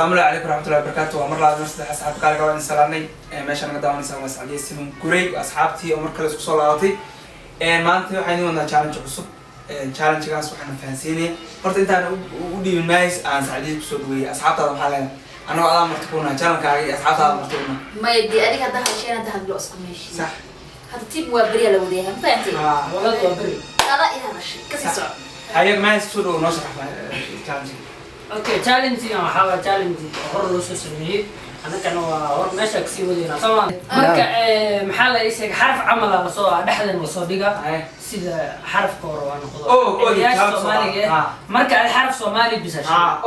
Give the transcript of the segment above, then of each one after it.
Asalaamu calaykum waraxmatullahi wabarakaatu. Waa mar labaad, mar saddex. Asxaabta qaaliga, waa idin salaamnay. Meesha naga daawanaysaa waa Sacdiye Siman Gurey. Asxaabtii oo mar kale isku soo laabatay. Maanta waxaan idin wadnaa challenge cusub. Challengegaas waxaan fahansiinaya horta intaan u dhiibin mays aan Sacdiye kusoo dhaweeyay. Asxaabtaada maxaa leedahay? Anagoo adaa marti kuna channelkaaga iyo asxaabtaada marti kuna. Maya dee, adiga hadda hadasheen, hadda hadlo isku meeshii. Sax. Hadda tib waa beriya la wadayahay, ma fahantay? Ah. Walad waa beri. Ala i hadashay, kasii soco. Haye mays, kusoo dhawo, noo sharax challenge. Okay, challenge-gan waxaa waa challenge hor loo soo sameeyey, annagana waa hor meesha kasii wadayna soo marka maxaa la ii sheegay? Xaraf camal aa lasoo dhexdan lasoo dhiga. Haye. Sida xarafka hore waa noqdo Oh, erayaasha jawaab Soomaaliga Soomaali. eh. Marka aad xaraf Soomaali bisa sheeg Ah, o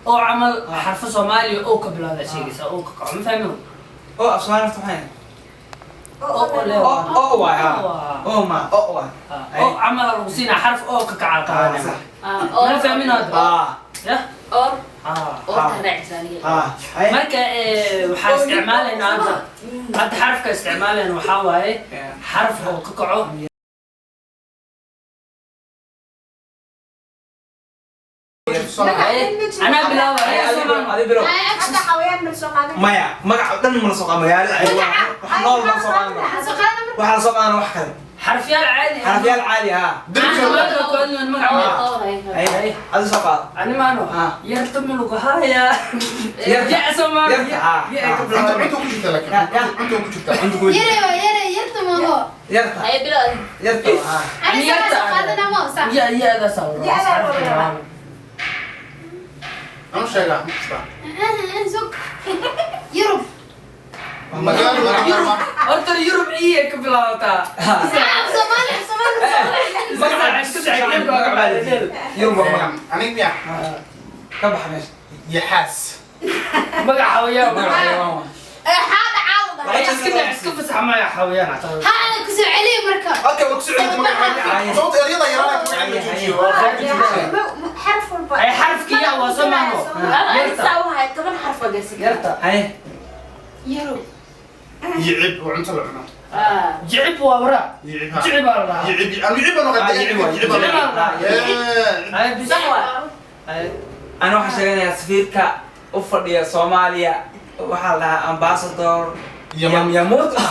oo camal xarfo Soomaaliya oo ka bilaada sheegaysa oo ka kaco, ma fahmin? O af Soomaali horta maxay? Oo le. O o waay ha. O ma o waay. Oo camal lagu siinaa, xaraf oo ka kaca qaadanaya. Sax. Ma fahmin hadda? Ah. Yah. Or Ah. Orta raacisa aniga. Ah, haye. Marka waxaa isticmaalaynaa hadda xarafka isticmaalayna waxaa waaye xaraf oo ka kaco. Anaa bilaaba. Adi bilow. Hadda xawayaan ma soo qaadan? Maya, magac dhan ma la soo qaado, magaalo xayawaan wax nool ma la soo qaadan karo. Waxaan soo qaadan marka. Waxaa la soo qaadan wax kale. Xarafyaal caadi ah. Xarafyaal caadi ah. Soomaalida ku hadlayn magac weyn. Haye, adi soo qaado. Ani maano. Ah. Yarta ma lagu hayaa? Yarta. Ya Soomaali. Yarta, ah. Ya ay ka Ah. bilaabaan. Cunto ku jirta laakiin. Ya, ya. Cunto ku jirta. Cunto ku Yare waa yare, yarta maaho. Yarta. Haye, bilo. Yarta ah. Ani yarta soo qaadana ma sax. Ya ya-daas aa la rabaa. Ya-daa la Xarafka rabaa. labaad. Aan sheegaa musta. Sug. Yurub. Magaalo. Yurub. Horta Yurub iya ka bilaabataa. Soomaali, Soomaali, Soomaali. Magac isku dhacay. magac baa la yidhi. Yurub waa magac. Aniga miya? Ka baxa meesha. Yaxaas. Magac xawayaan. Magac xayawaan waa. Xaada caawda. Iska dhac, iska fasax maya xawayaan xataa. Ha, ana ku soo celiyo marka. Okay, waa ku soo celin magaca. Sababta ereyada yaraana ku joojiyo. Xarf walba. Ay xarafkii ya waa soo maano. Yarta. Saa waxay 10 xarf waa gaarsiin. Yarta. Haye. Yurub. Yicib oo cunto la cuno. Jicib waa waraa. Yicib. Jicib baa la dhahaa. Yicib. Anu yicib baan noqday. Yicib waa, Yicib baan noqday. Ay bis. Sax waa. Ay. Ana waxaan sheeganayaa safiirka u fadhiya Soomaaliya, waxaa la dhahaa ambassador Yaman. Yamyamut. Yaa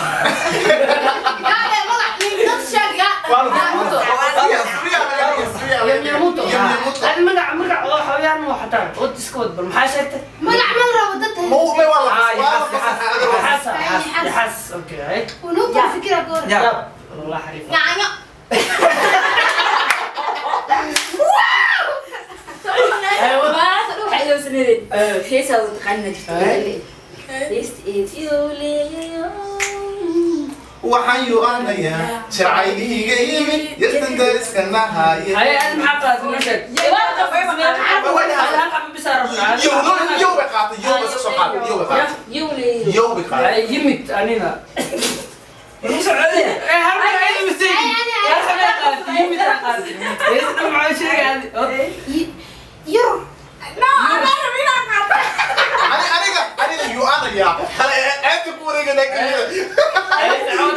magac dad sheeg yaa. Yamyamuto. Yamyamuto. Adi magac oo xawayaan waa xataa. Wad iska wad, bal maxaa sheegtay? Magac ma la rabo dad. Ma waa la Ah, waa la yaxaas, fasaxa. Yaxaas. Yaxaas. Okay. Ay. Unuu kala fikira goor. Ya. Yab. Wallah xariif. Yaanyo. Ay wad. Maanta dhan waxay ilowsanayeen. Heesaa wada taqaanina jirta. Heesta eediyowleeyo. Waxaan yu'anayaa jacayliga yimid yartan dariska nahaye. Ay adi maxaa qaadatay? Noo sheeg. Hal hal xabo bisa rabnaa. Yow yow bay qaatay, yow bay iska soo qaaday, yow bay qaatay. Yowleeyo. Yow bay qaatay. Ay yimid anina. Lagu soo celiya. Ay hal mar ay mistake. Hal xabo ay qaadatay, yimid ay qaadatay. Heesta dhan maxaa sheegay adi? Yurub. No, anaa rabo inaan qaato. Aniga yu'anayaa ceebta ku wareegana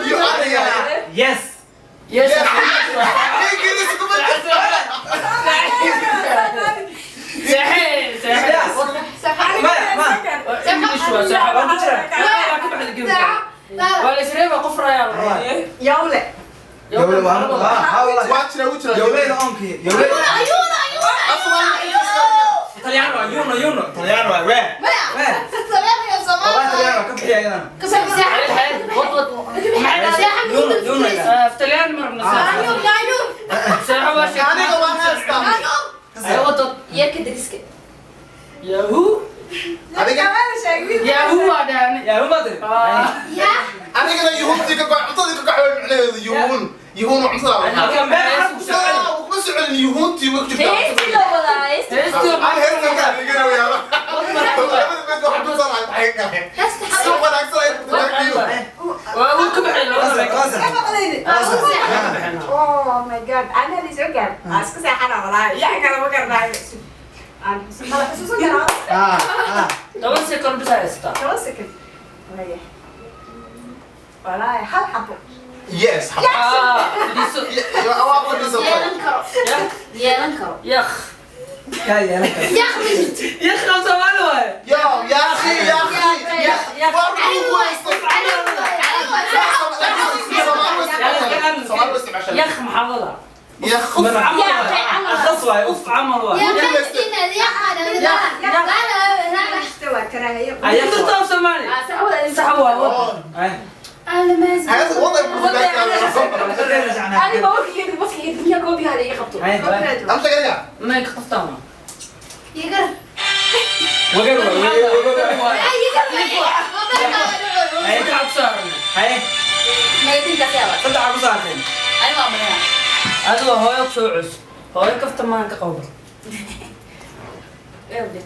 yu'anayaa. Yes. Yes. Ingiriis kuma jirto. Seexee, seexee. Maya, ma. English waa seexo. Waan ku jiraa. Waa ka baxda geemka. Waa la isreeba, qof raayaa la rabaa. Yawle. Yowle waa ha wallahi. Waa jira, wuu jira. Yowleyda onkii. Yowleyda. Ayuuna, ayuuna. Talyaano waa yuno yuno. Talyaano waa wee. Maya. Wee. Talyaaniga Wallahi Soomaali. talyaano waa ka bixiya iyadan. Ka soo Haye, wad wad. Maxay Seexa Yuno yuno. Talyaani ma rabna seexo. Yaanyo, yaanyo. Seexo waa sheeg. Aniga waan haystaa. Yaanyo. Haye wad wad. Yarka dariska. Yahoo. Adiga Yahoo waa dhahani. Yaa uma tiri. Ah. Yaa. anigana yuhuuntii ka goy, cuntadii ka goy way micnaheedu yuhuun yuhuun waa cuntada la Aniga maxay isku soo celin? cunaa. Kuma soo celin, yuhuuntii way ku jirtaa. Heestii loo wadaa. Heestii. Heestii. Aan heesta ka adeeganayaa. Labada mid wax dul saaray maxay ka galeen? Heesta Si wanaagsan ay ku taagtiyo. Waa uu ka baxay labada Wasar, wasar. Ma maqlaynin? Ka baxeen. Oh my God, anaa la soo gaar. Aan iska seexana walaahi. Yaa kale ma garanayo. Aan mala xusuusan karaa. Ah, ah. 10 second bisa haystaa. 10 second. Waya. Walaahi hal xabo. Yes. Ah, fadhiiso. Waa fadhiiso. Yeelan karo. Yah. Yeelan karo. Yakh. Yaa yeelan kara. Yakh Soomaali waaye. يا يا اخي يا اخي يا Yakh maxaa la dhahaa? يا Uf خف camal waaye. Akhas waaye, uf. Uf camal waaye. Ay, Ku dirtaa Soomaali. Sax waaye. Ay. هذا وضع أنا بقول لك بس الدنيا كوبي هذا يخبطوا. Ay. امسك ارجع Ma ka qoftaan waa. Wagar waaye, wagar waaye. Ay, ka cabsaarna. Ay. ما يدين كثيرة. Saddex ku saarteen. أنا ما أمرها. Adigo hooyo ku soo cus. Hooyo kafta maan ka qowbar. إيه بدي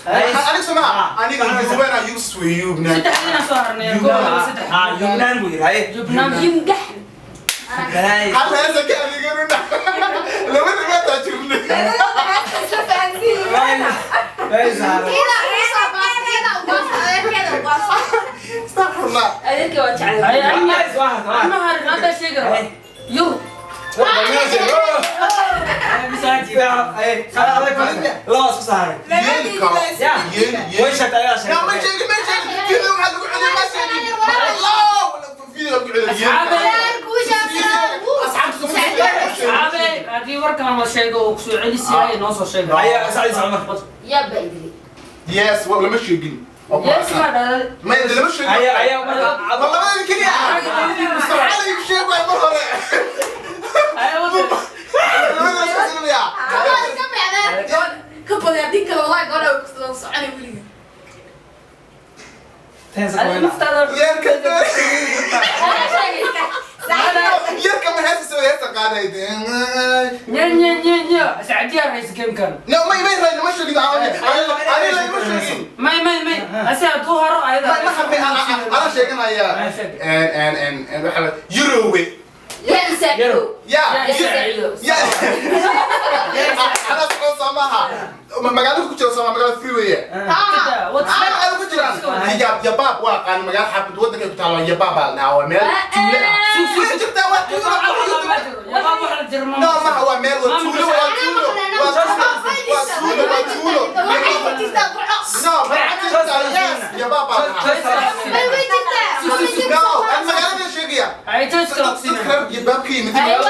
انا سمع انا يوبنا يوسف يوبنا Saddex inaan soo harnay. Koow, laba, saddex. Ah, Yubnaan buu yidhi. Ay. Jubnaan. يمدح. Balaay. هل هذا كان يقولون لو انت ما تعجبني Way saaran. استغفر الله أنا كنت Ay, على. anna Nice, waa harta, waa. anna harin hadda sheegi rabaa. Yur. Ay, adag laba isku saaray. Ya. Way sheegtay, ayaa لا ما sheegtay. شيء ما شيء فيديو قاعد يقول ما شيء الله فيديو قاعد Asxaabe, haddii warkan la sheego oo ku soo celisiyaay noo soo sheega. Ay, sacdi socod marka. يا بدري. يس والله ما شيء Yes, ma dhahday. ما يدري ما شيء Ay, ay, marka. والله ما يمكن يا علي شيء ما مره Ay, wada. كبر يا ديك والله قالوا صعني ولي Ten Adiga second. naftaada يا كذا أنا شايف. يا كم هسه سوي هسه قاعد Nya nya nya nya. Sacdiyaa rays game-kan. لا ما يبين راي ما شيء انا انا لا ما شيء May may may. Ase hadduu haro ayada. ما ما حبي انا انا شيء ان ان ان ان يروي يا إنسان. يا يا إنسان. يا انا سماها magaalada ku jira Soomaa magaalada freeway magaalada ku jiraan yabaab waa qaan magaalo xaafad wadanka ku taalo yabaab baa la waa meel tuulo ah way jirtaa waa tuulo Yabaab wax la jiro ma. no ma waa meel waa tuulo waa tuulo waa tuulo waa tuulo no ma yes yabaab baa no aan magaalada sheegaya Ay, choice kala ku dadka siinaa. reer yabaab ka yimid أيوة.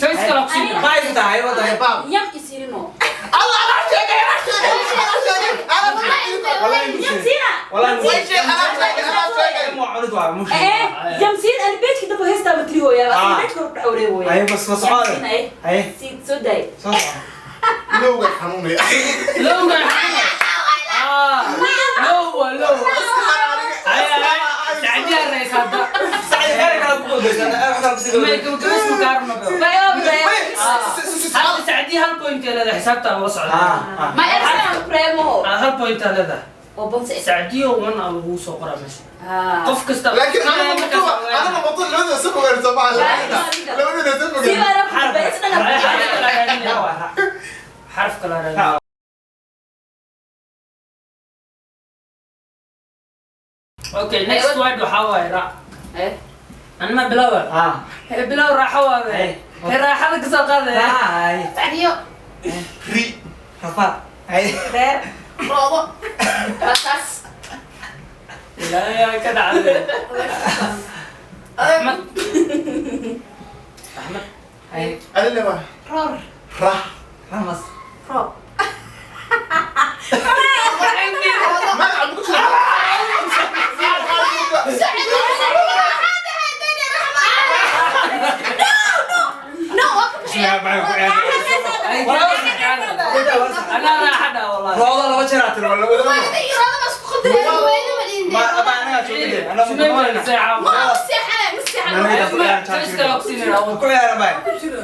Choice kala ku siinaa. Ma ay tahay, wada. yabaab يم يصيرنو. الله انا sheegay انا sheegay انا sheegay انا sheegay Wallahi way sheegay انا sheegay انا sheegay Waa cunid waa mush. إيه يم سين أنا بيت كده بهستا متري هو يا آه. بيت كده بحوري هو Ay, bas ma socod. Ay, سيد سوداي. soo soco. lowga xanuunaya Lowga. Ah. Low waa low. Ay ay. Sacdiyaa rays hadda. Sacdi gaari kale ku gudbaysaa. Wax kale ku sii May gudbaysaa. gabagabays ma kaarno bro. Hadda Sacdiya hal point ay leedahay xisaabta la socda. Ah, ah. ما أنا بريمو. Ah, hal point ay leedahay. وبنسى. Sacdiyo one aa lagu soo qoraa meesha. آه. Qof kasta. لكن انا مبطوع انا مبطوع لبدا سفر طبعا لبدا سفر سيب أنا بس أنا Xaraf kala raadinaya. Xaraf kala raadinaya. Okay, next word waxaa waaye ra. إيه. Anma bilaawa. Ah. Hee bilow raaxo waaye. Hee raaxada ka soo qaadaya. Ay. ري Rafaad. Ay. رصاص. Ilaahay ka dhacday. Axmed. Axmed. Ay. انا اللي ما را Ramas. ما عم بقولش Anaa raaxada wallahi. Rooda laba jeer aad tiri, wala wala. Ma ama anaga joogay. Anaga Sidee ma baa saaca? Choice kala ku siinayna. Ku ciyaara bay.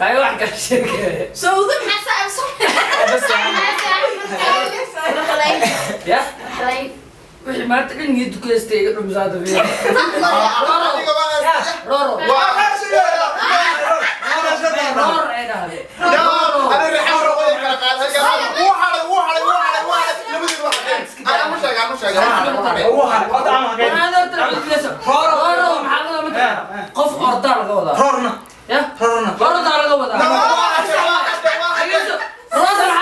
Ay wax kala sheegay. Bas Ya. Wixii maanta dhan niyaddu ku haystay iga dhumsaada fiir. Roro. Ror ay dhahday. انا اللي حاول اقول لك انا مش شغال مش شغال Wuu haray. Wada ama hageen. Waxaad horta cudurkiisa. Roro. Roro maxaa laga wadaa? Qof ordaa laga wadaa. Rorna. Ya. Rorna. Ordaa laga wadaa. Roorta maxaa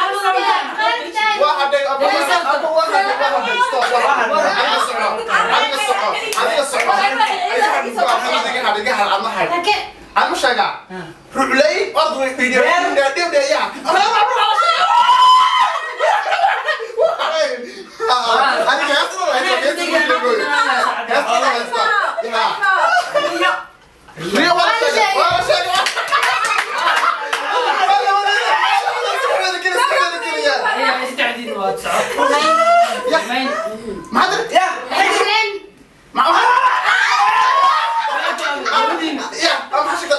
Iga har, adna har. Aan ma sheegaa? Ruclay, ordu video video ya. Aniga heesta la haysta, heesta la haysta. Ya. Riyo waa la sheegay, waa la sheegay. Saddexdiin waa soco. Mayn. Maxaa Ya. Ma Ya, maxaa sheegtay?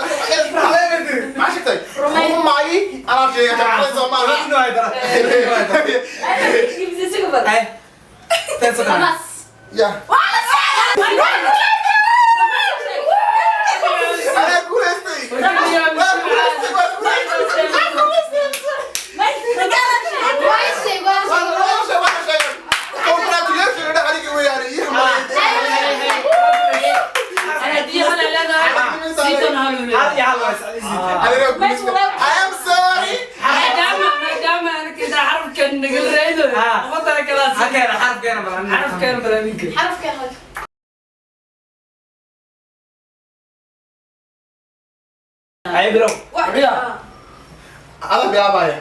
Maxaa sheegtay? Rumay, anaa sheegay, Soomaali. Inuu ay dara. Ay. 10 seconds. Ya. Anaa guulaystay. Waa guulaystay, waa guulaystay. Waa la sheegay, waa la sheegay. Congratulations, dheh aniga weeyaan, ii hambalyeeyay. Haddii hal ay leedahay, siitan hal uu Hal leeyahay. iyo hal waa sacdiye. Aniga guulaystay. I am sorry. Maadaama anaka intaa xarafkan nagal reeydo, ummadana kala Halkeena xarafkeena balan. xarafkan balaaminka. Ay bilow. Waryaa. Adaa bilaabaya.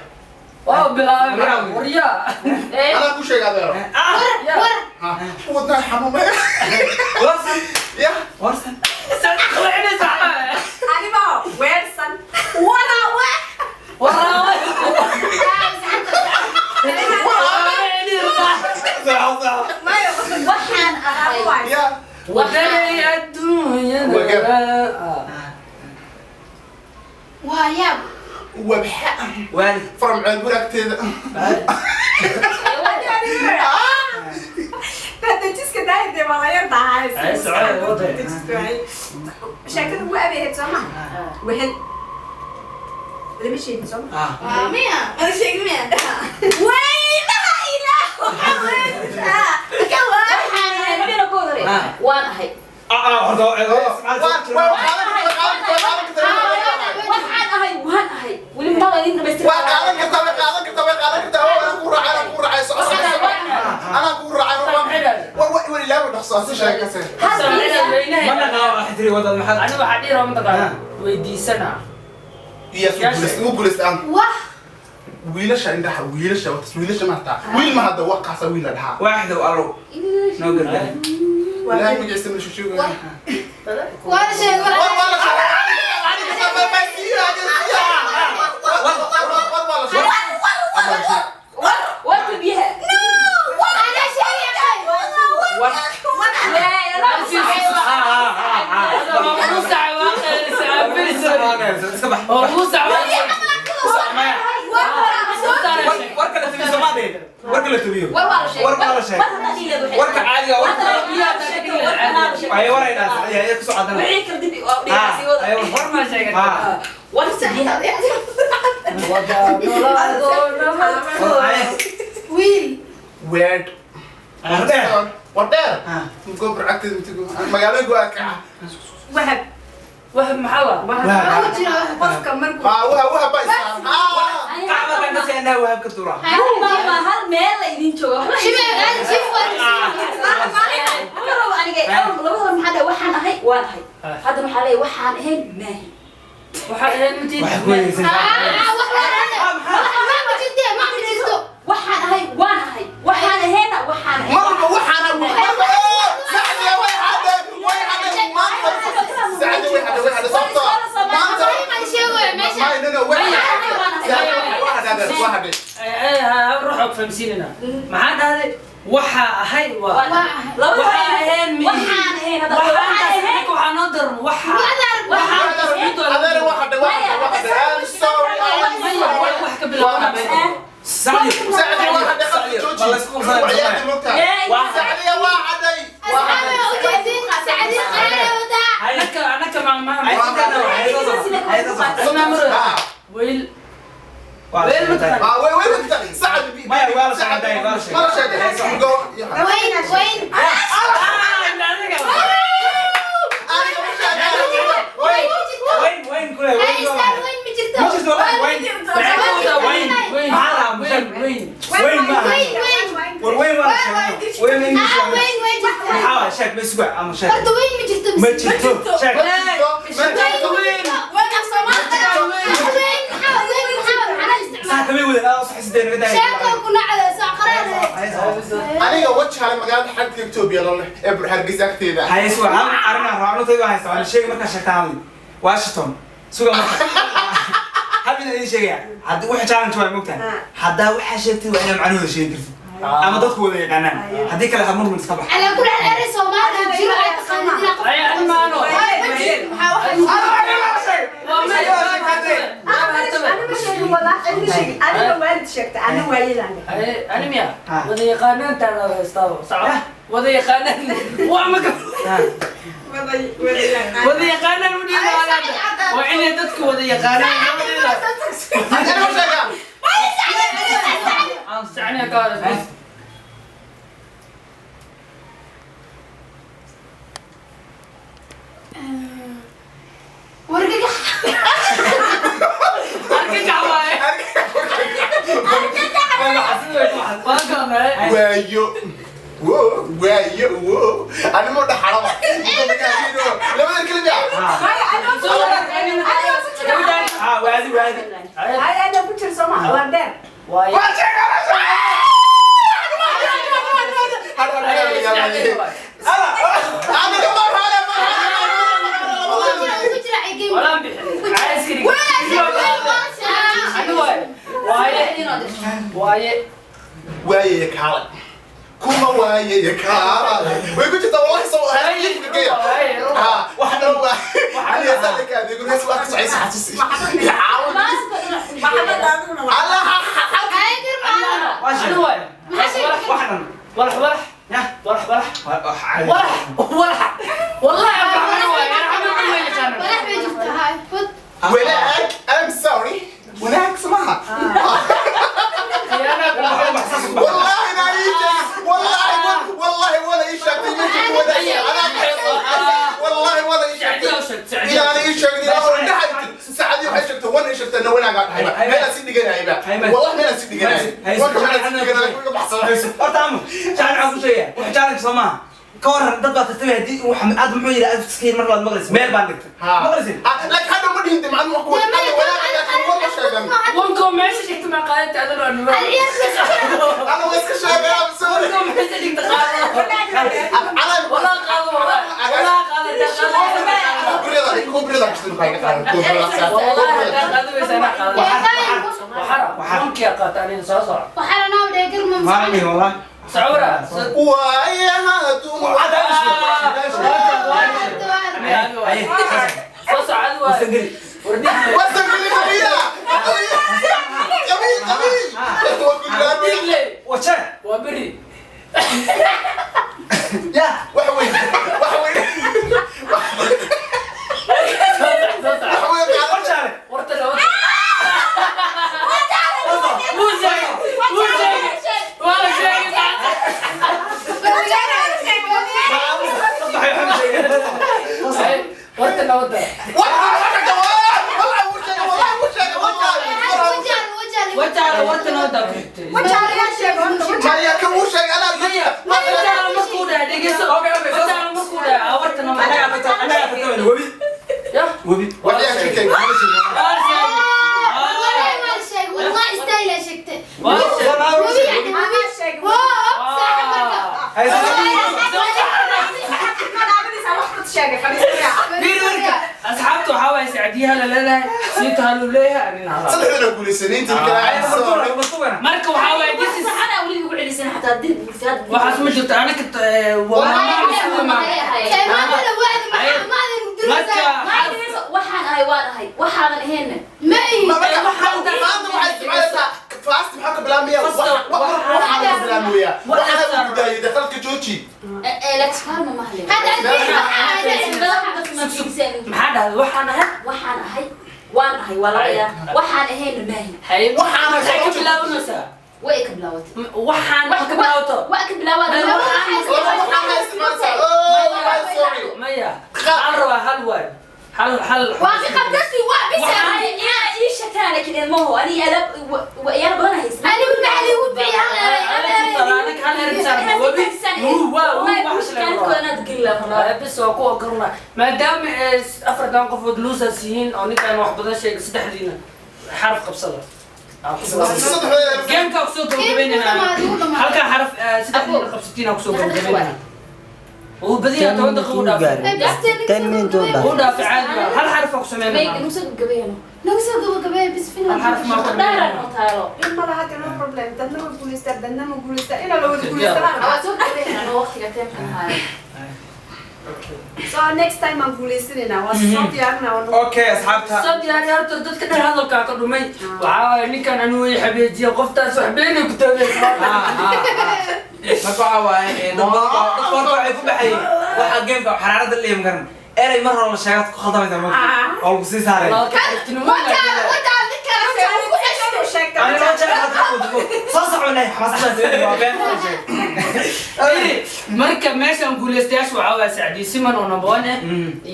Waa bilaabay. Waryaa. Adaa ku sheegay adeero. Ha, wadnaha xanuunaya. Warsan. Ya. Warsan. Saad qaleynaysaa. Animo weersan. Waraa. Waxaan ahay. Ya. Wadanay adduunyada. Wabxa. Waalid. From ceeb waraagteeda. Dejiska daahide waa la yar dahay. Ay, socod, wada. Sheekadu waa abeehayd soo maha. Wehel. Lama sheegin soo maha. Ah. Weynaha ilaah, waxaan ahay mabina ku hore. Waan ahay. Ah ah horta Waa qaadan kartaa, waa qaadan kartaa, waa qaadan kartaa. Waxaan ahay, waan ahay. Weli ma idin dhamaystir. Waa qaadan kartaa, way qaadan kartaa, way qaadan kartaa. Waa anaa kuu raacay, anaa kuu raacay. Soco, soco, soco. Anaa kuu raacay, war, war, war, ilaahay dhaqso, hase sheeg kase. Ma naqaa wax tiri wadad maxaa? Aniga waxaa dhihi rabaa mataqaana weydiisana. Yes, wuu guulaystay, wuu guulaystay aan. Wiilasha indhaha, wiilasha, wiilasha ma hataa. Wiil ma hadda, waa kaasa wiil la dhahaa. Waaxdow allow. Noo gargaar. Ilaahay magaciisa ma sheego. War, waa la sheegay. Aniga sabab ma siiyo, aniga siiyo. War, war, war, waa la sheegay. Warka biyaha. Musac waa qeylisa, aan Iska bax. Oo musac waa Warka la tubiyo Soomaali. Warka la tubiyo. War waa la sheegay. Warka caadiga, warka ay waray dhaas. Ay ay ku soo cadana. Ay War ma sheegay. Ah. Wiil. Weird. War dheer. War dheer. Ah. Gobor agteeda matigo. Magaalada go'aa kaca. Wahab. Wax maxaa waa? Wahab. Qofka markuu Ah, waha, waha baa isaan. Ah. Kacba kan kasi indhaha wahab ka tuura. Hal meel la idin joogo. Waxaan ahay, waan ahay. Hadda waxaa leeyahay waxaan ahayn maahi. Waxaa ahayd matiid. Wax ku weydiisan. Waxaan ahay, waan ahay. Waxaan ahayna waxaan ahay. Mar walba waxaana mar walba Sacdiya way hadhay, way hadhay maanta. Sacdiya way hadhay, way hadhay sababtoo ah maanta. Ma no, no, way hadhay. Sacdiya way hadhay, way hadhay. Ruux og fahamsiinayna. Maxaa dhahday? Waxaa ahay waa. Waxaa ahayn mihi. Waxaan ahayn hadda. Waxaantaas anaka waxaa noo daran waxa. Adeer waa hadhay, waa hadhay, waa hadhay. I'm sorry, I'm Maya, sorry. wax ka bilaabana. Sacdiya. Sacdiya waa hadhay, qalbi jooji. Ma la isku qabsanaya? Wacyaadi mogtahay. Sacdiya waa hadhay, waa hadhay. Anaka anaka ma Ay ay soo Ah. Wiil. Waa la sheegay. Ah, way, way, way, Sacdi bi. Maya, waa la sheegay, waa la sheegay. Ma la sheegay. Go. Ya. Aniga. Aniga ma sheegay. Way. Wayn wayn kule wayn. Ma jirto wallahi wayn. Weyn, weyn, Maxaa la weyn, weyn. Wayn ma. War wayn waa la sheegay. Wayn English waa. Maxaa waa sheeg. Sheeg, ma suga ama sheeg. Horta weyn ma jirto. Ma jirto. Sheeg. Weyn. Weyn af Soomaali. Weyn maxaa, weyn maxaa, maxaa isticmaal? Saa kamay wadan, aa sax sideen naga daaya. Sheeko ku nacda soo qaraar. Aniga wajaale magaalada xadka Ethiopia loo leh ee Hargeysa agteeda. Haye suga, hal arrin aan raacno tayda haysta, waan sheegay markaa sheegta hadli. Washington. Suga marka. Hal mid aan idin sheegaya. Haddii waxa challenge waa moogtahay. Haddaa waxaa sheegtay waa inaad macnahooda sheegi kartid. Ama dadku wada yaqaanaan. Haddii kale ha murmin iska bax. على كل حال أري Soomaali jiro ay taqaanid inaa qof. Ay, ani maano. Maxaa Waa ma sheegin walaa, cidna sheegin. Adiga waalid sheegta, ana waayelaan. Ani miya wada yaqaanaantaada haystaaba saco wada yaqaanaan waa ma wada yaqaanaan u dhiiba waa inay dadku wada yaqaanaan. Aniga ma sheegaa. Sacniya ka hor. Wargagax. Argagax waaye. Waa kalmee. Waayo. Wo, waayo, wo. Ani ma dhaxalaba. Labada kelima. Ah, waadi waadi. Ay, ana ku jir Soomaa, waa dheer. Waaye. Waa sheegay, waa sheegay. Ala. Aniga ma hale, ma Ku jira ay game. Walaan bixin askari. Ani waaye. Waaye. Waaye. Waaye kaale. Kuma waaye kaale. Way ku jirtaa wallahi soo haye. Ha, waxna waa. Ani asalka adigu hees waa ka socaysa xasuusi. Ya caawin. Maxamed adiguna waa. Allah. Ay girma. Ani waaye. Waxdan. Walax walax. Yah. Walax walax. Waa caadi. Walax walax. Wallahi afahmana waaye. Ana camal ma yaqaanaan. Walax bay jirtaa hay. Fud. Wanaag, I'm sorry. Wanaag samaha. Khiyaanaa kula. والله ما يجي والله والله ولا يشتي يجي ولا والله ولا يشتي يعني يشتي سعدي waxay sheegtay wan ay sheegtay wanaag aan dhahay meel si dhiganayba wallahi meel si dhiganay waan si dhiganay ku baxsan. Horta amu, challenge aan ku sheegaya. Wax challenge soo maaha. Ka waran dad baa tartamaya haddii uu Maxamed aad muxuu yidhi afkiisa mar labaad maqlaysid meel baan dhigtay. Maqlaysid? Laakiin hadda ma dhihin macallin wax ku wanaag laakiin wala sheegan. Wanko meesha dhigta ma qaadata adoo aan nuugo. Ana waa iska sheegay, I'm sorry. Wanko meesha dhigta qaado. Ala Walaa qaado walaa. Walaa qaado qaado. Kubrida kubrida kushtu ka qaadan kubrida. Wallahi hadaa qaado weysa anaa qaado. Waxara. Wankiyaa qaata aniga soo soco. Waxaa la dhahay girma. Maalin wallahi. Sawira. Waayaha dun. Haye. Soo soco adi waaye. Wasangeli. Wardhiig. Wasangeli qabiila. Qabiil qabiil. Waa Wardhiig le. Waje. Waa beri. Yah. Wax weyn. Wax weyn. Soo soco soo soco. Wax weyn. Wajaale. Warta laba. Wuu sheegay. Wuu sheegay. Waa sheegay saacad. Warta nabadda. Wajaale warta nabadda ku xigtay. Maya, wajaale markuu dhahay dhegeyso. Wajaale markuu dhahay aa warta nabadda. Anaga tartamay webi. Yah. Webi. Waa sheegay. Wallahi ma sheeg. Wallahi istayla sheegtay. Waa sheegay. Webi yani webi. Waa saaxib marka. Haye. Fiiri marka asxaabta waxaa waaye sacdiyaha la leedahay siinta ha loo leeyahay anina hala. Marka waxaa waaye this is Saxana weli ugu celisan xataa dib bulshada. Waxaas ma jirto anaka waa Maamada waadi maxaa maadin marka Waxaan ahay waan ahay. Waxaanan ahayn. Ma ihi. Let's farm ma ahle. Hadda maxaa dhahday waxaan ahay Waxaan ahay waan ahay waa laga yaabaa. Waxaan ahayn maahi. Haye waxay ka bilaabanaysaa Way ka bilaawatay. Waxaan wax ka bilaabato. Waa ka bilaawatay. Maya waxaan rabaa hal waay. Hal hal. Waa ka qabdati waa bisa. Ii sheegtaan laakiin ilmahu ani alaab wayaal badan haysta. Anigu maxaa liigu bixi hal eray hal eray. Anaga hal eray saaran. Wabi. Wuu waa wuu wax la. Bes waa kuwa garuna. Maadaama afartan qofood losers yihiin oo ninkan wax badan sheegay saddexdiina xaraf qabsada. Gameka kusoo gabagabeynayna. Halkaa xaraf saddexdiina qabsatiin aan kusoo gabagabeynayna. Wuu badiyaa 10 daqiiqo u dhaafay. 10 minute u Wuu dhaafay caadi waa. Hal xaraf aan ku sameynayna. Nagu soo gabagabeeya bis Hal Finland. xaraf ma ku sameynayna. In ma laha no problem. Dadna ma guulaystaa, dadna ma guulaystaa. Inaa la wada guulaystaa. So next time aan guulaysanayna. Waa soo diyaarinaa. Waa Okay, asxaabta. Soo diyaari horta dadka dhan hadalkaa ka dhumay. Waxaa waaye ninkan anigu way xabeejiye qoftaas wax beenay ku taagaysaa. Marka waxaa waaye dad badan dad badan waxay ku baxayeen waxa gameka xaraarada leeyahay magaran erey mar hore la sheegaad ku khaldamaysa marka oo lagu sii saaray. Wadaa ninkaan ku xesho. sheegtaa. Ani loo jecel hadda ku soo soconay xamaasada waa been sheeg. Marka meeshan guuleystayaashu waxaa waaye Sacdi Siman oo number one ah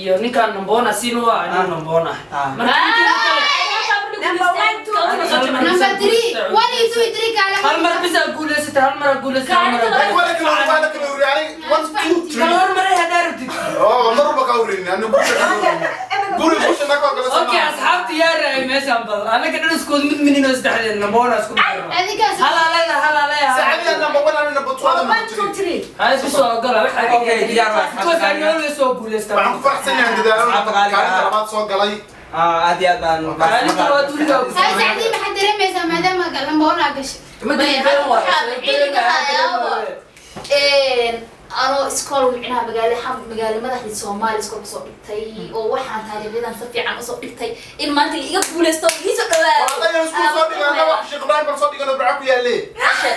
iyo ninkan number one ah siin waa anigu number one ah. Marka Number one, two, three. Number 3 1 2 3 kaale. Hal mar bisa guuleysatay, hal mar guuleysatay, hal mar. Wala kala wala kala yani 1 2 Kala 3. hormaray haddaa rabtid. Oo mar walba ka urin anu guri guri na ka kala. Okay, asxaabta yaa raacay meeshan bal. Anaga dhan iskood mid minino saddexdeen number one ah isku darno. Adigaas. Hal aleeda, hal aleeda. Sacadiya number 1 ana number 2 ana One, number two, 3. three. Hay isku soo ogola waxa. Okay, diyaar waa asxaabta Kuwaas qaaliga. aan always soo guuleystaa. Waxaan ku faraxsanahay dadaalo Asxaabta qaaliga ah. kaalinta labaad soo galay. Aad iyo aad baan Kaalinta labaad weligaa ku Hay Sacdi, maxaad dareemaysaa maadaama number 1 aa gashay? Ma diidan waay. Anoo iskool micnaha magaalo magaalo madaxdii Soomaaliya iskool kusoo dhigtay oo waxaan taariikhyadan si fiican usoo dhigtay in maanta la iga guuleysto iisoo dhawaado. Walaalayaal isku soo dhigana wax Sheekh Ibrahim baan soo dhigano burca ku yaalee. Maasha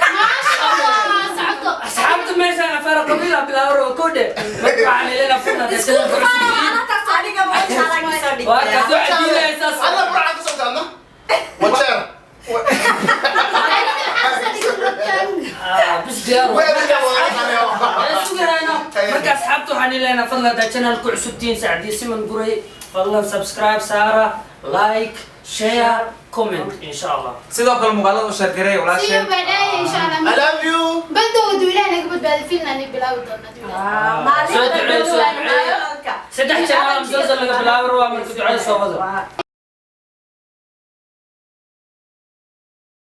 Allah, socoto. Asxaabta meeshaan afar qabiil ah bilaabo rabo kowdhe. Marka waxaan leeyahay furna Aniga ma insha Allah ka soo dhigtay. Waa ka soo cadiinaysaas. Alla burca ka soo taadna. Wajeer. Aniga maxaa soo dhigtay? Ah, bis diyaar Way waa. adiga waa. Sugayna. Marka asxaabta waxaan leeyahay fadlan hadaa channel ku cusubtiin Sacdi Siman Guray fadlan subscribe saara, like, share, comment insha Allah. Sidoo kale muuqaalada u share gareey See you walaasheen. baadaye insha I Allah. love you. Bandowga duulaha naga badbaadi Finland ay bilaawi doonaa duulaha. Soo duceey, soo duceey. Saddex channel musalsal laga bilaabo waa marka ducada soo wado.